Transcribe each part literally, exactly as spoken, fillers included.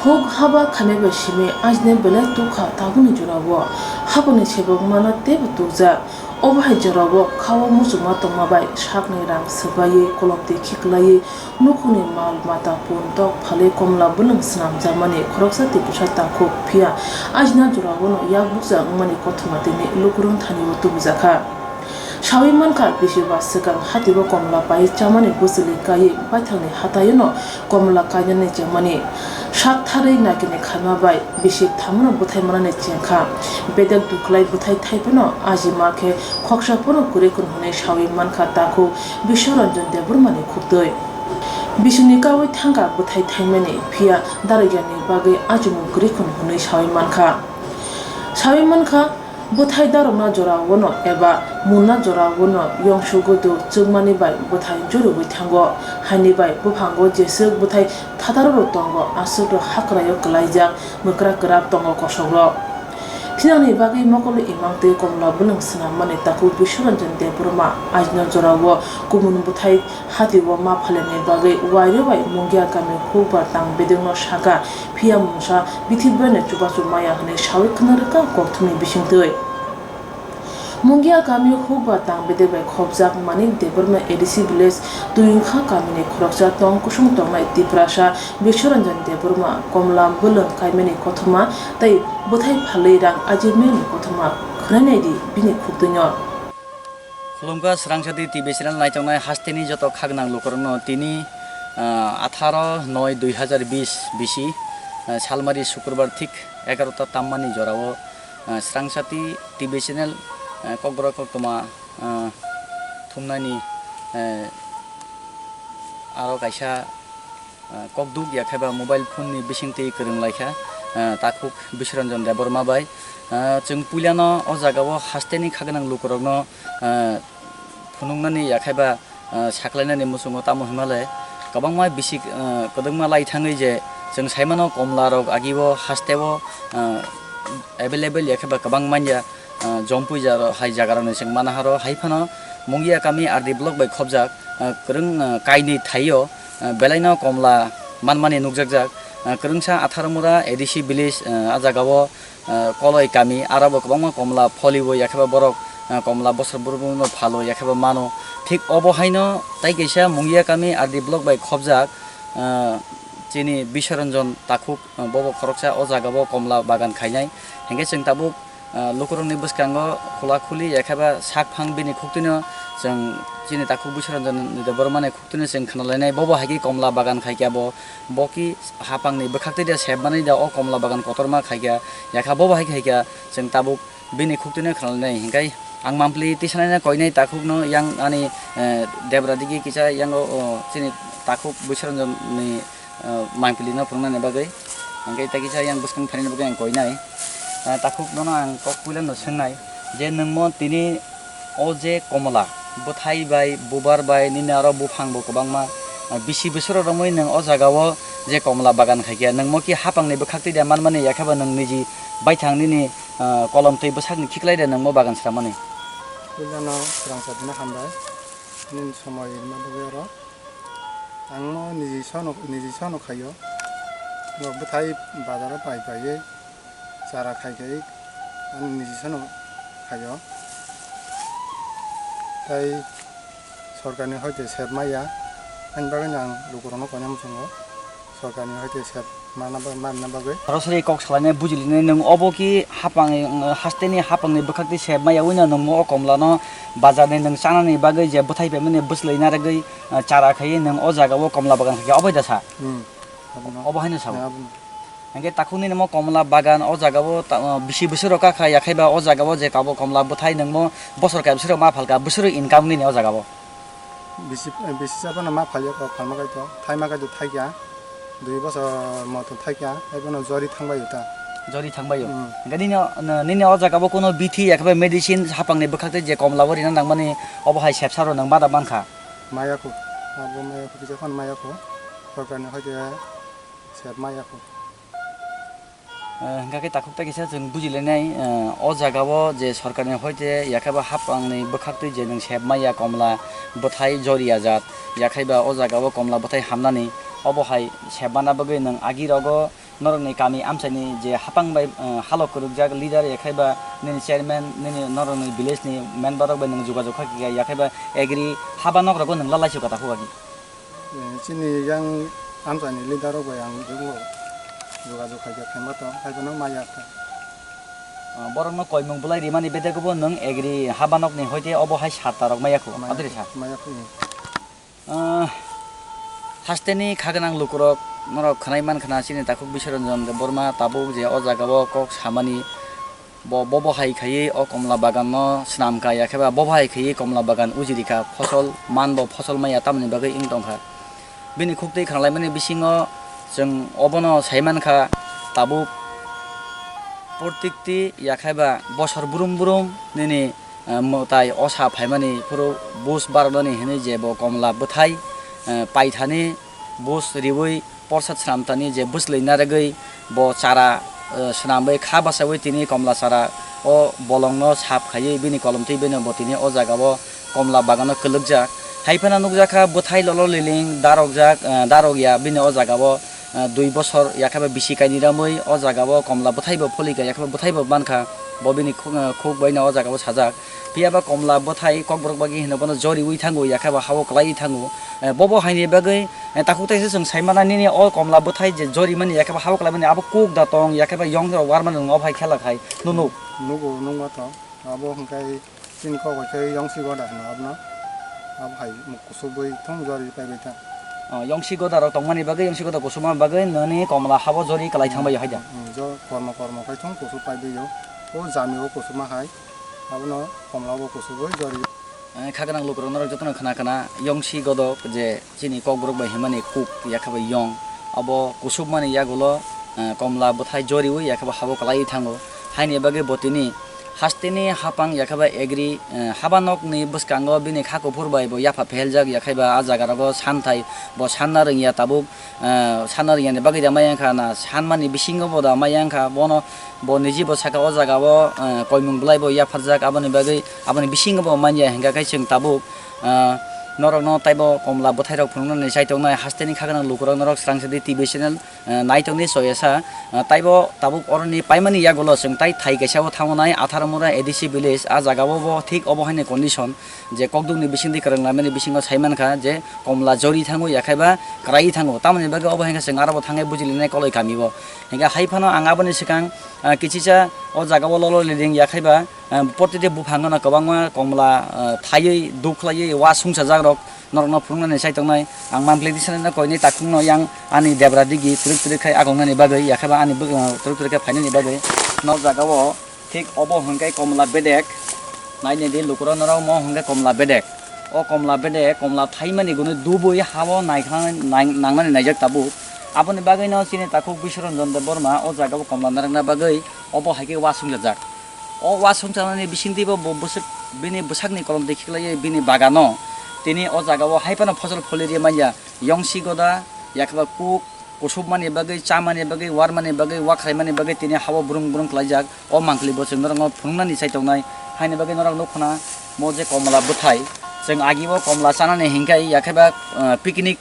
Huk haba khaimai bai simi ajina belai tukha tabukni jorao. Haboni sebuk mano teibo tukjak. Obo hai jorao khao muchungma tongma bai sakni rang swbaiwi kolomtwi khiklaiwi nukhungni mal mata pun tok phalwi komla bwlwng swnamjakmani khoroksa Tiprasa takhuk phiya ajina jorao no yak bukcha wngmani kothoma tini lukurok thani o tubujakha. Sawi mankha, bisi ba swkang hatibo komla pai chamani bwchwlwi kaiwi baithangni hataio no komla kainani chengmani. Sak tharwi nagini khaima bai bisi thamono bwthai manani chengkha. Bedek dukhlai bwthai thaiphano ajima khe khoksa phano kwrwi khun hwnwi sawi mankha takhuk Biswaranjan Debbarmani khuktwi. Bisingni kaui thangkha bwthai thaimani, phiya darogyani bagwi achumung kwrwi khun hwnwi sawi mankha. Sawi mankha, bwthai darokna jorao no eba munna jorao no yongsu gudu chukmani bai bwthai jurugwi thango, haini bai buphango jeswk bwthai thataro rok tongo, aswk rok hakraio kwlaijak, mwkra kwrap tongo kosok rok. Thinangni bagwi mokolo imang tei komla bwlwng swnammani takhuk Biswaranjan Debbarma ajina jorao kumun bwthai hatio ma phalenani bagwi wairwi bai Mungia kami hukbar tang bedekno sakha, phiya mungsa bithi bai no chubachu maya hwnwi sawi khna rwkha kokthumni bisingtwi. Mungia kami hukbar tang bedek bai khopjak Manik Debbarma A D C village Tuyungkha kamini khoroksa tong kusung tongnai Tiprasa Biswaranjan Debbarma komla bwlwng kaimani kothoma tei bwthai phalwi rang ajimani kothoma khwnainai di bini khuktwino. Khulumkha, Swrangsati T V channel naitongnai hasteni joto khaknang lukurokno tini, ah, atharo noi dui hazar bis bisi, ah, salmari sukurbar thik egarota tammani jorao, ah, Swrangsati T V channel, ah, kokborok koktoma, ah, thumnani, ah, aro kaisa ah, kokduk ya khe ba mobile phone ni bisingtwi kwrwng lai kha, ah, takhuk Biswaranjan Debbarma bai. Ah, chwng puilano o jaga o hasteni khagwnang lukurokno, ah, phunuknani ya khe ba, ah, saklainani muchungo tamo hwnmale kwbangma bisik, ah, kwdwkma lai thangwi je chwng saimano komla rok agi o haste o, ah, available ya khe ba kwbang manya. Ah, Jompuija ro-, hai jaga rokni chwng mana haro, hai phano Mungia kami R D block bai khopjak, ah, kwrwng, ah, kainwi thaio, ah, belaino komla manmani nukjakjak. Ah, kwrwngsa atharo mura A D C village, ah, ah jagao, ah, Koloi kami, aro bo kwbangma komla pholio, yakheba borok, ah, komla bosor burbuno phalo, yakheba mano. Thik obo haino tai kaisa Mungia kami R D block bai khopjak, ah, chini Biswaranjan takhuk, ah, bobo khoroksa o jagao komla bagan khainai. Hinkhe chwng tabuk, ah, lukurokni bwskango khula khuli, yakheba sak phang bini khuktwino chwng chini takhuk Biswaranjan Debbarmani khuktwino chwng khwnalainai. Bobo hai khe komla bagan khai khe bo, bo ki hapangni bwkhaktwi da sebmani da o komla bagan kotorma khai khe, yakha bobo hai khe hai khe chwng tabuk bini khuktwino khwnalainai. Hinkhe ang mampli tisanaina koinai takhukno yang ani, eh, debra digi kisa yang o, o chini takhuk Biswaranjanni ah, mangpili no phwrwngnani bagwi. Hingke tei kisa yang bwskang phainani bagwi ang koinai. Ah, takhuk nono ang kok puila no swngnai je nwngmo tini o je komla bwthai bai, bubar bai, nini aro buphang bo kwbangma, ah, bisi bwswrok romwi nwng o jaga o je komla bagan khaikha, nwngmo ki hapang ni bwkhak twi da manmani, yakheba nwng niji baithang nini, ah, kolom twi bwsakni khiklai da nwngmo bagan sramani? Puila no swrang sa dina hambai. Nini somoi rwma bagwi oro. Ang no niji sono, niji sono khaio. Bo bwthai bazaro pai paiwi chara khai khai ang niji sono khaio. Tai sorkarni hoite sep maya, ani bagwino ang lukurokno koina muchungo, sorkarni hoite sep manna ba-, manna bagwi. Sorosori kok salainai bujilinai nwng obo ki hapang, hasteni hapangni bwkhak twi sep maya wino nwng o komlano bazarni nwng chanani bagwi je bwthai paimani bwslwi narwgwi, ah, chara khaiwi nwng o jaga o komla bagan khaikhe obo da sa? Hmm. Abono. Obo haino sao? Abono. Hingke takhuk nini mo komla bagan o jaga o ta-, ah, bisi bwswk rok kakha yakhai ba o jaga o je kabo komla bwthai nwng mo bosor kaibo bwswk rok ma phalka bwswk rok income nini o jaga o? Bisi, bisi chapano ma phalya kok phalma kaito, thaima kaito thaikya. Dui bosor moto thaikya, tei bono jori thangbaio ta. Jori thangbaio. Hmm. Hingke nini o, n-, nini o jaga bo kuno bithi, ekhe bai medicine, hapang ni bwkhak tei je komla bo rina nangmani, obo hai sepsa rw nang ma da mankha? Maya kho. Abo maya kho, kisa phano maya kho. Sorkar ni hoite sep maya kho. Eh, hingke takhuk ta kisa chwng bujilainai, eh, o jaga o je sorkar ni hoite yakhai ba hapang ni bwkhak tei je nwng sep maya komla bwthai jori ajat, yakhai ba o jaga o komla bwthai hamnani, obo hai sep mana bagwi nwng agi rogo Norokni kami amchaini je hapang bai, eh, halok kwrwkjak leader, yakhaiba nini chairman, nini norokni village ni member rok bai nwng jogajog kha khe, yakhaiba agri haba nok rogo nwng lalai si kota khuba ki? Eh, chini yang amchaini leader rok bai ang jogo jogajog khaijak khe ma tong, haiphano maya kha. Ah, borokno koimung bwlai rimani bedek bo nwng agri haba nokni hoite obo hai sar tarok maya khu, maya adri khu, sa? Maya khu, eh. Ah, hasteni kha gwnang lukurok norok khwnai man khna chini takhuk Biswaranjan Debbarma tabuk je o jaga o kok samani bo, bobo hai khaiwi o komla bagan no swnam ka, yakheba bobo hai khaiwi komla bagan ujiri kha, fosol man bo fosol maya tamoni bagwi wng tong kha. Bini khuk twi khanglai mani bisingo chwng obono sai man kha, tabuk protikti yakheba bosor brum brum nini, eh, mwtai osa phaimani phuru bus barodoni hinwi je bo komla bwthai, eh, paithani bus riwi porsad sramtani je bwslwi narwgwi bo chara, eh, swnamwi kha basawi tini komla chara o bolongno sap khaiwi bini kolomtwi bini bo tini o jaga o komla bagano kwlwkjak. Hai phano nukjakha bwthai lolo liling darokjak, eh, darokya bini o jaga o, eh, dui bosor yakheba bisi kainwi ramwi o jaga o komla bwthai bo pholikha, yakheba bwthai bo mankha, bo bini khuk, eh, khuk baino o jaga o sajak. Phiya ba komla bwthai kokborok bagwi hino bono joriwi thango, yakheba ha-o kwlaiwi thango. Eh, bobo haini bagwi, eh, takhuk taisa chwng sai mana nini o komla bwthai je jorimani yakheba ha-o kwlaimani abo kuk da tong, yakheba yong rok warmani nwng obo hai khela khai nunuk. Nugo, nukma tong. Abo hwnkhe chini kok bai khe yongsi goda hino abono. Abo hai kusubwi thung jori paibai thang. Oh, yongsi goda rok tongmani bagwi, yongsi goda kusubma bagwi nini komla ha-o jori kwlai thangbai hai da? Hmm, jo kormo kormo khai thung kusub paibai o. O jami o kusubma hai. Abono komla bo kusubwi jori. Eh, kha gwnang lukurok norok jotono khna khna yongsi godok je chini kokborok bai himani kuk yakheba yong. Abo kusubmani yagulo, eh, komla bwthai joriwi yakheba ha-o kwlaiwi thango. Haini bagwi bo tini hasteni hapang yakheba agri, eh, haba nokni bwskango bini kha kuphur bai bo yapha pheljak yakheba a jaga rogo santhai bo sanna rwngya tabuk. Ah, sana riyani bagwi da maya wngkha na, sanmani bisingo bo da maya wngkha, bono bo niji bo saka o jaga o, ah, koimung bwlai bo yapharjak, aboni bagwi, aboni bisingo bo manya hinkha khe chwng tabuk, ah, norokno taibo komla bwthairok phunuknani chai tongnai hasteni kha gwnang lukurok norok swrang sadi T V channel, ah, nai tongdi soyasa, ah, taibo tabuk oroni paimani yagulo chwng tai thai kaisa o thango nai Atharmura A D C village, a jaga o bo thik obo haino condition. Je kokdukni bisingtwi kwrwng lamani bisingo sai mankha je komla jori thango yakhaiba kwraiwi thango, tamoni bagwi obo hinkhe chwng aro bo thangwi bujilinai koloi kami o. Hinkhe hai phano ang aboni swkang, ah, kichisa o jaga o lolo liding yakhaiba, ah, protiti buphang no kwbangma komla, ah, thaiwi duk khlaiwi wa sungsajak rok norokno phunuknani chai tongnai. Ang mampli tisana koinwi takhukno yang ani debra digi twrwk twrwk khai agongnani bagwi yakhaiba ani bwk-, ah, twrwk twrwk khe phainani bagwi no jaga o. Thik obo hwnkhe komla bedek, nainai di lukurok norok mo hwnkhe komla bedek. O komla bedek, komla thaimani gwnwi dubui ha-o naikha-, nang-, nangnani naijak tabuk. Aboni bagwino chini takhuk Biswaranjan Debbarma o jagao komla narwkna bagwi obo hai khe wa swngjajak. O wa swngchanani bisingtwibo bo bwswk bini bwsakni kolomtwi khiklaiwi bini bagano tini o jagao hai phano phosol pholi rwi manya, yongsi goda, yakheba kuk, kusubmani bagwi, chamani bagwi, warmani bagwi, wakhraimani bagwi tini ha-o brung brung khlaijak. O mangkli bo chwng norokno phunuknani chai tongnai. Haini bagwi norok nukho na, mo je komla bwthai, chwng agi o komla chanani hinkhe yakheba, ah, picnic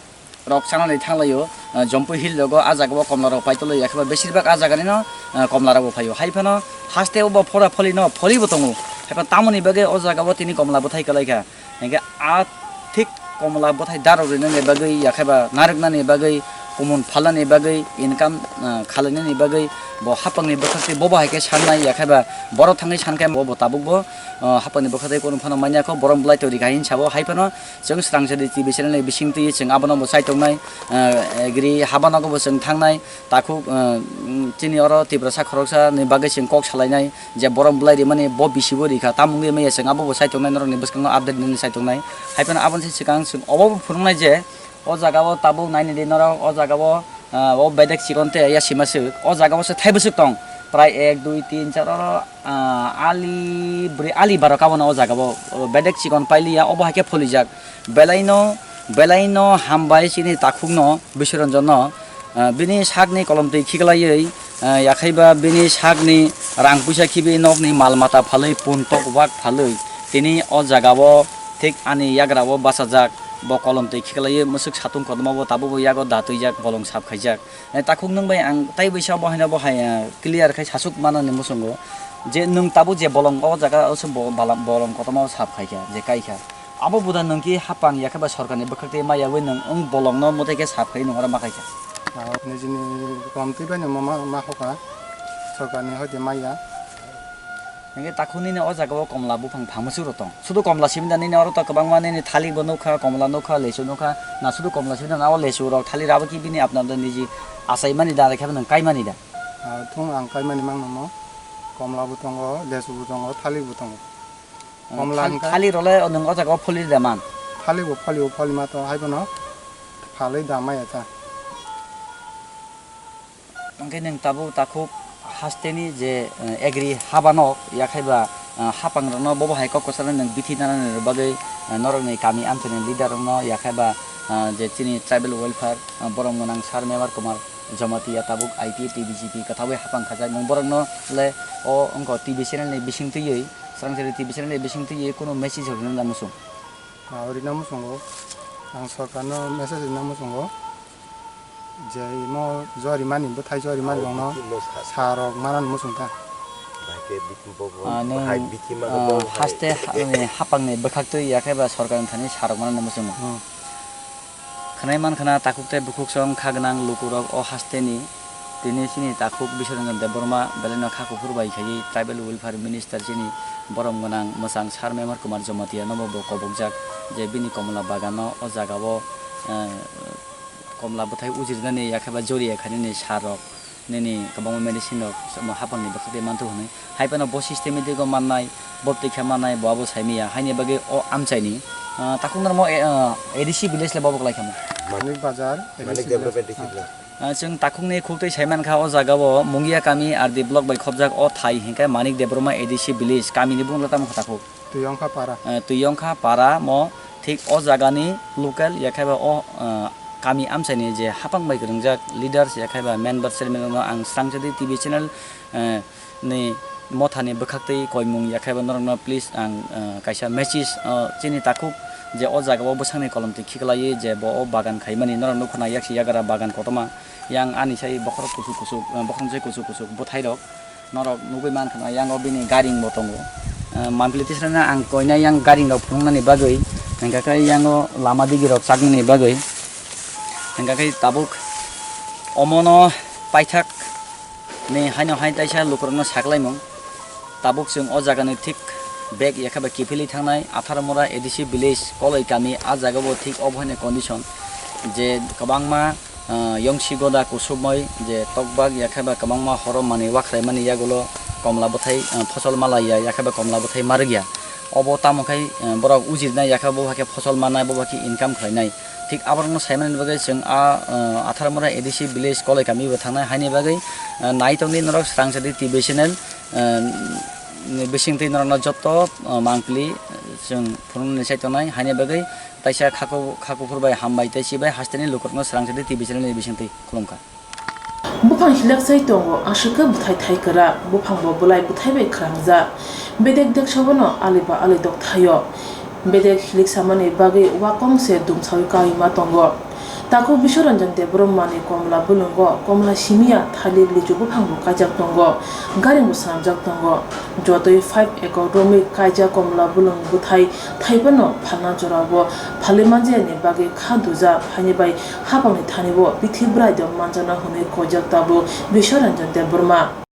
rok chanani thanglaio, ah, Jampui Hill rogo, ah jaga o komla rok paitolwi yakheba besir bak ah jaga nino, ah, komla rok bo phaio. Hai phano haste o bo phora pholi no pholi bo tongo. Hai phano tamoni bagwi o jaga o tini komla bwthai kwlaikha. Hinkhe a thik komla bwthai darok rinani bagwi, yakheba narwknani bagwi, kumun phalnani bagwi, income, ah, khalainani bagwi, bo hapangni bwkhaktwi bobo hai khe sannai, yakheba borok thangwi sankhe bo, bo tabukbo, ah, hapangni bwkhaktwi kunu phano manya kho, borom bwlai to rikha hin sabo, hai phano chwng swrang sadi T V channel ni bisingtwi chwng abono bo chai tongnai, ah, agri habanogo bo chwng thangnai, takhuk, ah, chini oro Tiprasa khoroksa ni bagwi chwng kok salainai. Je borom bwlai rimani bo bisibo rikha, tamo wngwi maya chwng abobo saitongnai, norokni bwskango update nini saitongnai. Hai phano aboni swkang chwng obobo phunuknai je o jaga o tabuk nainidi norok o jaga o, ah, o bedek chikon te yasima swk, o jaga o se thai bwswk tong, prai ek, dui, tin, char, oro, ah, ali bwrwi, ali baro kabono o jaga o, o bedek chikon pailiya, obo hai khe pholijak. Belaino, belaino hambai chini takhukno, Biswaranjanno, ah, bini sakni kolomtwi khiklaiwi, ah, yakhaiba bini sakni rang puisa khibi nokni mal mata phalwi pun tok wak phalwi tini o jagao thik ani yagrao bachajak. Bo kolom twi khiklaiwi mwswk satung kotorma bo tabukbo yago da twijak, bolong sap khaijak. Eh, takhuk nwng bai ang tai bai sa bo haino bo hai, ah, clear khai sasuk manani muchungo je nwng tabuk je bolong o jaga o se bo-, balang-, bolong kotorma o sap khaikha, je kaikha. Abo buda nwng ki hapang ya khe ba sorkarni bwkhak twi ma yaui nwng wng bolongno mwtai khe sap khai nwng oro ma khaikha. Ah, nijini kolom twi baino ma, ma, ma hoka, sorkarni hoite ma ya. Hingke takhuk nini o jaga o komla buphang phamuchuk rok tong. Sudu komla simi da nini oro to kwbangma nini thalik bo nukha, komla nukha, lesu nukha. Na sudu komla simi da na o lesu rok thalik rabo ki bini apna da niji achai mani da, khe nwng kai mani da? Ah, thung ang kai mani mang nangmo. Komla bo tongo, lesu bo tongo, thalik bo tongo. Ah, komla thal-, hingka thalik rok le nwng o jaga o pholi da man? Thalik bo pholi, bo pholi ma to hai bono phalwi da maya ta. Hingke nwng tabuk takhuk hasteni je, eh, agri habanok, yakhai ba, eh, hapang rokno bobo hai kok kwcharo nwng bithi nanani bagwi, eh, norokni kami amchaini leader rokno, yakhai ba, eh, je chini tribal welfare, eh, borom gwnang sir Memar Kumar Jamatia tabuk I P A T B G P kwthawi hapang khajak. Nwng borokno le o wngkha T V channel ni bising twiwi, Swrangchari T V channel ni bising twiwi kunu message rwna muchung. Ah, rina muchungo, ang sorkarno message rina muchungo je imo jorimani, bwthai jorimani rokno sarok manani muchung ta. Ah, nwng, ah, haste ha-, ni hapangni bwkhaktwi yakhai ba sorkarni thani sarok manani muchungo. Hmm. Khwnai mankha na takhuk tei bukhuk song kha gwnang lukurok o hasteni. Tini chini takhuk Biswaranjan Debbarma belai no kha kuphur bai khaiwi Tribal Welfare Minister chini borom gwnang mwchang Sir Memar Kumar Jamatia no bo kobokjak je bini komla bagano o jaga o, eh, komla bwthai ujirnani yakhai ba joriya khainani sir rok nini kwbangma medicine rok hapangni bwkhak tei manthogo hwnwi. Hai phano bo systematic o mannai, bo twi khe mannai, bo abo sai manya. Haini bagwi o amchaini, ah, takhuk normo, eh, ah, A D C village le bobo kwlai khamo. Manik Bazar, Manik A D C Development village. District. Ah, chwng takhukni khuk twi sai mankha o jaga o Mungia kami R D block bai khobjak o thai hinkhe Manik Debbarma A D C village kamini bumung tamo kha takhuk. Twiyongkha para. Eh, Twiyongkha para mo thik o jagani local yakhai ba o, eh, kami amchaini je hapang bai kwrwngjak leaders yakhai ba member chairman rokno ang Swrangchari T V channel, eh, ni mothani bwkhaktwi koimung yakhai ba norokno please ang, eh, kaisa message, eh, chini takhuk je o jaga o bwsakni kolom twi khiklaiwi je bo o bagan khaimani norok nukho na yaksi yagra bagan kotorma yang ani sai bokhorok kuchuk kuchuk, eh, bokhorok sai kuchuk kuchuk bwthairok. Norok nugui mankha na, yango bini garing bo tongo. Ah, monthly tisrana ang koinai yang garing rok phunuknani bagwi, hingkha khe yango lama digi rok chaknani bagwi, hingkha khe tabuk omono paithak ni haino hai taisa lukurokno saklaimung. Tabuk chwng o jagani thik bag yakheba kiphilwi thangnai Atharmura A D C village Koloi kami, a jaga bo thik obo haino condition je kwbangma ah, yongsi goda kusubmoi je tokbak yakheba kwbangma horo manwi wakhraimani yagulo komla bwthai, ah, phosol malaiya yakheba komla bwthai marwkya. Obo tamo khai, ah, borok ujirnai yakheba bo hakhe phosol mannai, bo hakhe income khlainai. Thik aborokno saimanani bagwi chwng a, ah, Atharmura A D C village Koloi kami bo thangnai, haini bagwi, ah, naitokni norok Swrangchari T V channel, ah, ni bisingtwi norokno joto, ah, monthly, ah, chwng phunuknani sai tongnai, haini bagwi Taisa kha ku-, kha kuphur bai hambai tei chibai hasteni lukurokno Swrangchari T V channel ni bisingtwi khulumkha. Buphang hilaksai tongo, aswk khe bwthai thai kwrak, buphang bo bwlai bwthai bai khwrangjak. Bedek deksa bono ali ba ali dokthaio. Bedek hiliksamani bagwi wakong se dumsaui kaui ma tongo. Takhuk Biswaranjan Debbarmani komla bwlwngo komla simiya, thalik, lichu buphang bo kaijak tongo, garing bo swnamjak tongo. Jotoi five ekor romwi kaijak komla bwlwng bwthai thaiphano phalna jorao phalwi manjayani bagwi kha dujak, haini bai hapangni thani o bithi bwrai de manjakna hwnwi koijak tabuk Biswaranjan Debbarma.